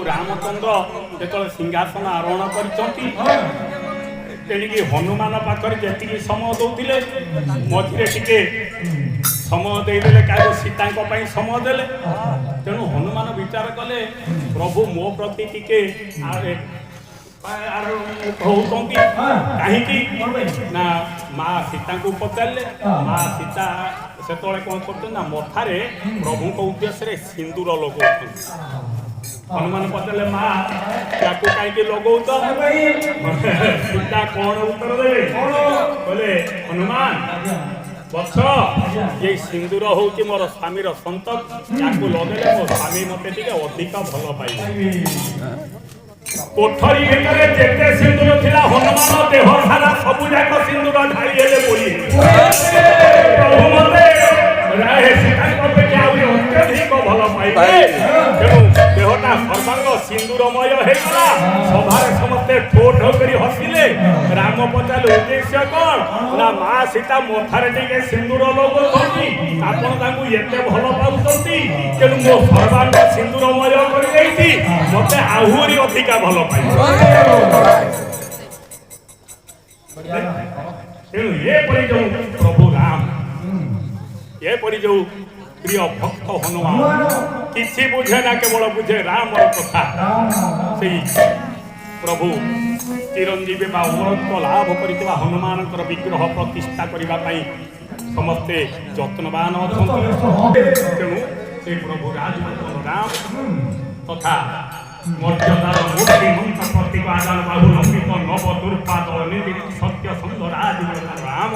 ରାମଚନ୍ଦ୍ର ଯେତେବେଳେ ସିଂହାସନ ଆରୋହଣ କରିଛନ୍ତି, ତେଣିକି ହନୁମାନ ପାଖରେ ଯେତିକି ସମୟ ଦଉଥିଲେ, ମଝିରେ ଟିକେ ସମୟ ଦେଇଦେଲେ କାହାକୁ? ସୀତାଙ୍କ ପାଇଁ ସମୟ ଦେଲେ। ତେଣୁ ହନୁମାନ ବିଚାର କଲେ, ପ୍ରଭୁ ମୋ ପ୍ରତି ଟିକେ ଆର ହଉଛନ୍ତି କାହିଁକି? ନା, ମା ସୀତାଙ୍କୁ ପଚାରିଲେ। ମା ସୀତା ସେତେବେଳେ କଣ କରୁଛନ୍ତି ନା, ମଥାରେ ପ୍ରଭୁଙ୍କ ଉଦ୍ଦେଶ୍ୟରେ ସିନ୍ଦୁର ଲଗାଉଛନ୍ତି। ହନୁମାନ ପଚାରିଲେ, ମା, ତାକୁ କାହିଁକି ଲଗଉଛ? ସୀତା କଣ ଉତ୍ତର ଦେବେ? କହିଲେ, ହନୁମାନ ବତ୍ସ, ଏଇ ସିନ୍ଦୁର ହଉଛି ମୋର ସ୍ୱାମୀର ସନ୍ତକ। ତାକୁ ଲଗେଇଲେ ମୋ ସ୍ୱାମୀ ମତେ ଟିକେ ଅଧିକ ଭଲ ପାଇବେ। କୋଠରୀ ଭିତରେ ଯେତେ ସିନ୍ଦୁର ଥିଲା, ହନୁମାନ ଦେହ ସାରା ସବୁ ଯାକ ସିନ୍ଦୁର ଢାଳି ହେଲେ, ବୋଳି। ପ୍ରଭୁ ମତେ ସୀତାଙ୍କ ଅପେକ୍ଷା ଆହୁରି ଅତ୍ୟଧିକ ଭଲ ପାଇବେ। ତେଣୁ ଦେହଟା ସର୍ବାଙ୍ଗ ସିନ୍ଦୁରମୟ ହେଇଗଲା। ସଭାରେ ସମସ୍ତେ ଠୋ ଠୋ କରି ହସିଲେ। ରାମ ପଚାରିଲେ, ଉଦ୍ଦେଶ୍ୟ କଣ? ନା, ମା ସୀତା ମଥାରେ ଟିକେ ସିନ୍ଦୁର ଲଗାଉଛନ୍ତି, ଆପଣ ତାଙ୍କୁ ଏତେ ଭଲ ପାଉଛନ୍ତି, ତେଣୁ ମୋ ସର୍ବାଙ୍ଗ ସିନ୍ଦୁରମୟ କରିଦେଇଛି, ମତେ ଆହୁରି ଅଧିକା ଭଲ ପାଇବେ। ତେଣୁ ଏପରି ଯୋଉ ପ୍ରଭୁ ରାମ, ଏପରି ଯୋଉ ପ୍ରିୟ ଭକ୍ତ ହନୁମାନ, କିଛି ବୁଝେ ନା, କେବଳ ବୁଝେ ରାମର କଥା। ସେଇ ପ୍ରଭୁ ଚିରଞ୍ଜୀବୀ ବା ଅମରତ୍ୱ ଲାଭ କରିଥିବା ହନୁମାନଙ୍କର ବିଗ୍ରହ ପ୍ରତିଷ୍ଠା କରିବା ପାଇଁ ସମସ୍ତେ ଯତ୍ନବାନ ଅଛନ୍ତି। ତେଣୁ ସେ ପ୍ରଭୁ ରାଜବର୍ତ୍ତନ ରାମ ତଥା ମର୍ଯ୍ୟାଦାର ମୂର୍ତ୍ତିମନ୍ତ ପ୍ରତୀକ ଆଜାନ ବାହୁ ଲମ୍ବିତ ନବ ଦୁର୍ବାଦଳ ନିନ୍ଦିତ ସତ୍ୟ ସନ୍ଧ ରାଜବର୍ତ୍ତନ ରାମ।